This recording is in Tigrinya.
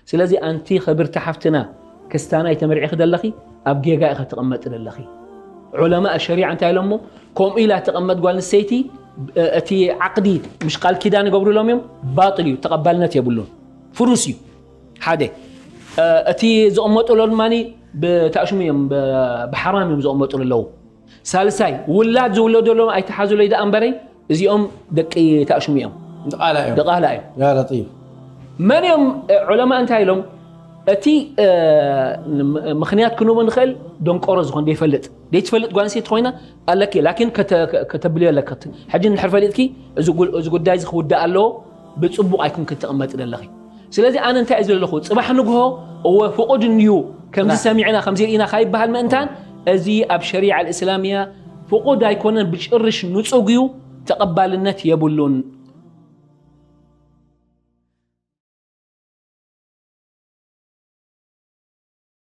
ስለዚ ኣንቲ ኽብርቲ ሓፍትና ክስታናይ ተመርዒኺ ዘለኺ ኣብ ጌጋ ኢኺ ትቕመጢ ዘለኺ። ዑለማእ ሸሪዓ እንታይ ኢሎሞ? ከምኡ ኢላ ትቕመጥ ጓል ኣንስተይቲ እቲ ዓቕዲ ምሽ ቃል ኪዳን ይገብሩሎም እዮም፣ ባጥል እዩ፣ ተቐባልነት የብሉን፣ ፍሩስ እዩ። ሓደ እቲ ዘቕመጡሎ ድማ ብታእሽሙ እዮም፣ ብሓራም እዮም ዘቕመጡሉ ኣለዉ። ሳልሳይ ውላድ ዝውለደሎም ኣይተሓዙለይ ደኣ እምበረይ እዚኦም ደቂ ታእሽሙ እዮም፣ ድቓላ እዮም ድቓላ እዮም። ያ ለጢፍ መን እዮም ዑለማ እንታይ ኢሎም? እቲ ምክንያት ክንቦ ንኽእል ደንቆሮ ዝኾን ዘይፈልጥ ዘይትፈልጥ ጓል ኣንስተይቲ ኮይና ኣለኪ ላኪን ከተብልዮ ኣለካ። ሕጂ እንድሕር ፈሊጥኪ እዚ ጉዳይ እዚ ክውዳእ ኣለዎ፣ ብፅቡቕ ኣይኩን ክትቕመጢ ዘለኺ። ስለዚ ኣነ እንታይ እዩ ዘለኹ ፅባሕ ንግሆ እወ ፍቑድ እንድዩ ከምዚ ሰሚዕና ከምዚ ርኢና ካይበሃል ምእንታን እዚ ኣብ ሸሪዓ እስላሚያ ፍቑድ ኣይኮነን፣ ብጭርሽ ንፁግ እዩ፣ ተቐባልነት የብሉን።